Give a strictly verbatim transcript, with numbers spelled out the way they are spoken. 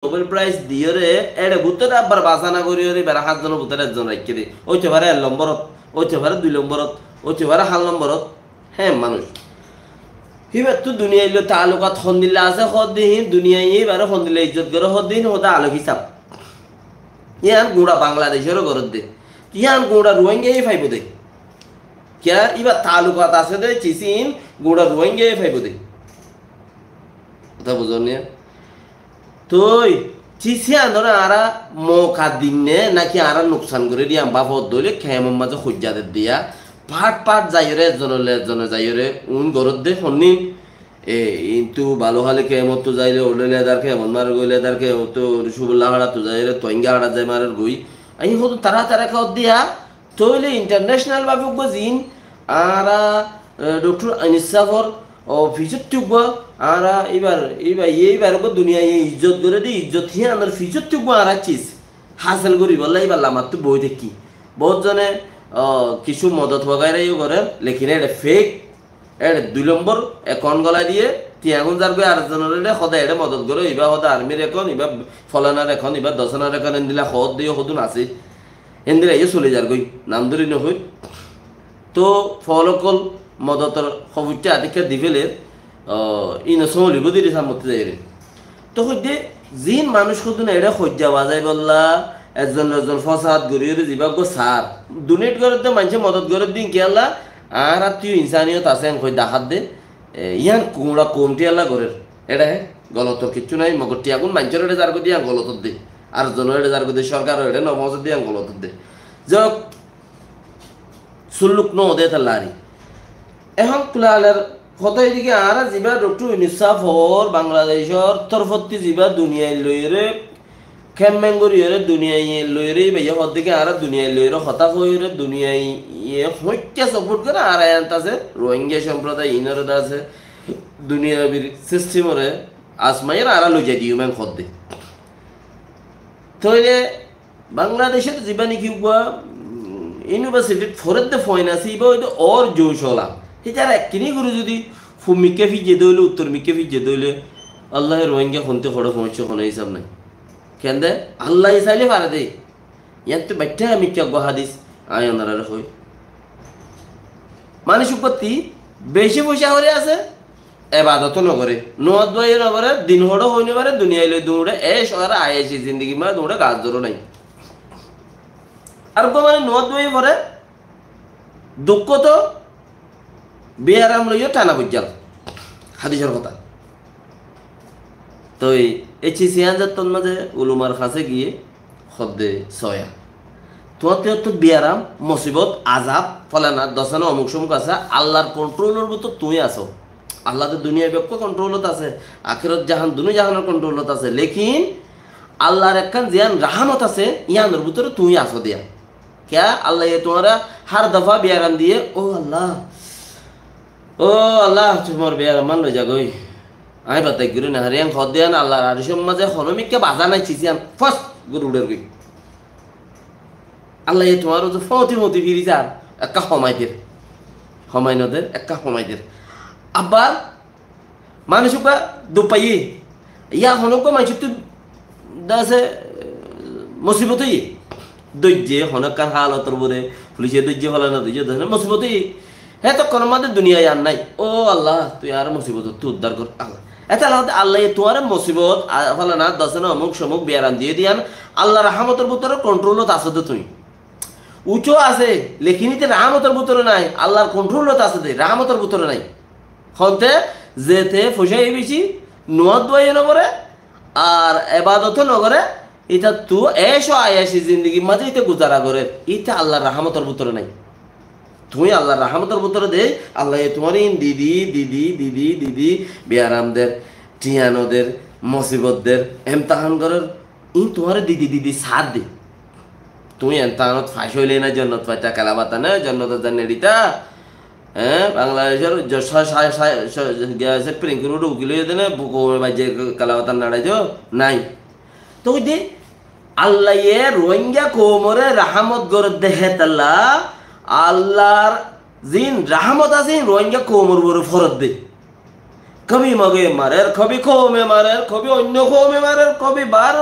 Nobel Prize diyóre, éçe bútore abbar basá no goríyore, ibáre háñt zonor bútore ekzon raikké dé. Óite fare ek lomborot, óite fare dui lomborot, óite fare háñt lomborot. Hé manúic. Híbattú duniyai loi taalukat hondilla asé hoódde hín, duniyaiye íbare hondilla izzot goré hoódde hín, hoódde alok hísab. Yían guñça Bangladecóre gorédde. Yían guñça Ruáingaye faibó dé. Kiyá íbar taalukat asé dé, cis ín guñça Ruáingaye faibó dé. Hotá buzón né? Toi, cis yíanoré añára mouka diyum né, náki añára nuksan gorí diyum, báfo dóile kemor mazé hoijja der diya, part part zaiyóre, ekzonor loi ekzone zaiyóre, un gorédde honnín, e, intu bálu háli kemottu zaile, óile ledar kemot marer goi, ledar kemottu Cubulla háçattu zaiyóre, Tuáinga háçat zai marer goi. Añí hodu tará tará kawar diya, tóile international báfe uggúa ziín añára, e, Doktor Anis sáfor, o, fisóttu uggúa añára íbar, íba, iye íbar uggúa duniyaiye izzot goré dé, izzot híyanor fisóttu uggúa añára cis hásel goríbolla íbar lamattú boói táikki. Boóut zone, o, kissú modot wagaira yó gorér, lekin éçe fake, éçe dui lombor account golai diyé, tiyañ gún zargói ar ekzonor éçe, hoóde éçe modot goró, ibá hoóde armir account, ibá folanar account, ibá dosanar account, endilla hoódde yó hodún asé. Endilla yó soli zargói, nam dóri nohoóir. Tóu fool ókkol modotor hóboittá adikká di féler, o, íno sómolibóu deri sámmottú zaiyóre. Tóu hoiddé, ziín manúic hodún eçé hoijja bazáibolla, ekzon ekzon fósahat goríyóre zibá uggúa saár. Donate gorédde maincé modot gorédde ín kiyólla, añárattú yó insaniyót asé en hoi dahádde, e, yían kuñça koum tíyalla gorér. Eçé hé, golotor kiccú nái, mogor tíyagún maincór eçé zargói dé yían golotódde. Ar zonor eçé zargói dé, sorkaror eçé nofóñsodde yían golotódde. Zok, sulluk nóde tallari. Ehón kulaler hotá edike añára zibá Doktor Yunus sáfor Bangladecór torfótti zibá duniyai loiyóre kemmeng goríyóre duniyaiye loiyóre, ibáye hoódde ki añára duniyai loiyóre hotá hoiyóre, duniyaiye hoikká support goré, añára yían asé, Rohingya somproday ínore asé, duniyabir systemore asmaiyóre añára loizai diyum en hoódde. Tóile Bangladecót zibá niki uggúa, mm, universityt foredde fuain asé, ibá óilde ór joucola. Hítara ekkiní gorí zudi fub mikká fijjé dóile, uttor mikká fijjé dóile, Allaye Rohingya honte hoçé foóñicce honó hísab nái. Kende? Allaye sailé fare dé. Yíanttú baiththá mikká uggúa hádis añí onoráre hoói. Manúic uggúatti beci foicá hoilé asé, ebadotó nogoré, nuwat duwaiyo nogoré, din hoçé hoi nofare, duniyai loi duñçé, ec ar ayeshi zindigi mazé duñçé, gaz doró nái. Ar uggúa manúic nuwat duwaiyo foré, dukkót biyaram loiyó thana foijjál. Hádisor hotá. Toi e cis yían zattót mazé ulumar hañsé giyé hoódde soya. Tuáñttú yóttu biyaram, mosibot, azab, folana, dosana, omuk somuk asé, Allar kontrolor bútore tuñí asó. Alla to duniyai bekkún kontrolot asé, akérat jahan, dunú jahanor kontrolot asé. Lekin Allar ekkán ziyán rahámot asé, yíanor bútore tuñí asó diya. Kiyá? Allaye tuáñre hár dofa biyaram diyé, "Ó Alla, ó Alla, tui mor biyaram man loizagói. Añí baddai gorí nofarí," en hoódde yían Allar arcór mazé honó mikká bazá nái, cis yían fos gorí uçér goi. Allaye tuáñre ze fóñti fóñti firi zar, ekká homai der. Homai noder, ekká homai der. Abbar manúic uggúa duk faiyé. Yá honó uggúa maincóttu dase, e, mosibot óiye. Dóijje, honó ekkán halotor uore, fulice dóijje, folana dóijje, dase mosibot óiye. Hétokkónor mazé duniyai ar nái. Ó Alla, tui añáre mosibotottú uddar gor, Alla. Étalla hoódde Allaye tuáñre mosibot, a, folana, dosana, omuk somuk, biyaram diyé de yían, Allar rahámotor bútore kontrolot asó de tuñí. Uçó asé, lekin íte rahámotor bútore nái, Allar kontrolot asé de, rahámotor bútore nái. Honte, zete foicá beci, nuwat duwaiyo nogoré, ar ebadotó nogoré, ítattú ec o ayeshi zindigir mazé íte guzara gorér, íte Allar rahámotor bútore nái. Tuñí Allar rahámotor bútore de, Allaye tuáñre ín didi, didi, didi, didi, biyaram der, thiañ no der, mosibot der, emtahan gorér, ín tuáñre didi didi saádde. Tuñí emtahanot fas óile na jonnot faita, kela bata na jonnot zai neçita. Eé, Bangladecor jo-, sa-, sa-, sa-, sa-, giya Supreme Court ukil óiye de na, bu-, koume baijje kela bata naçaizo? Nái. Tói de, Allaye Rohingya koumore rahámot gorédde hétalla, Allar zin rahámot asé, ín Rohingya koumor uore foredde. Kabi Moge marer, kabi koume marer, kabi oinno koume marer, kabi bar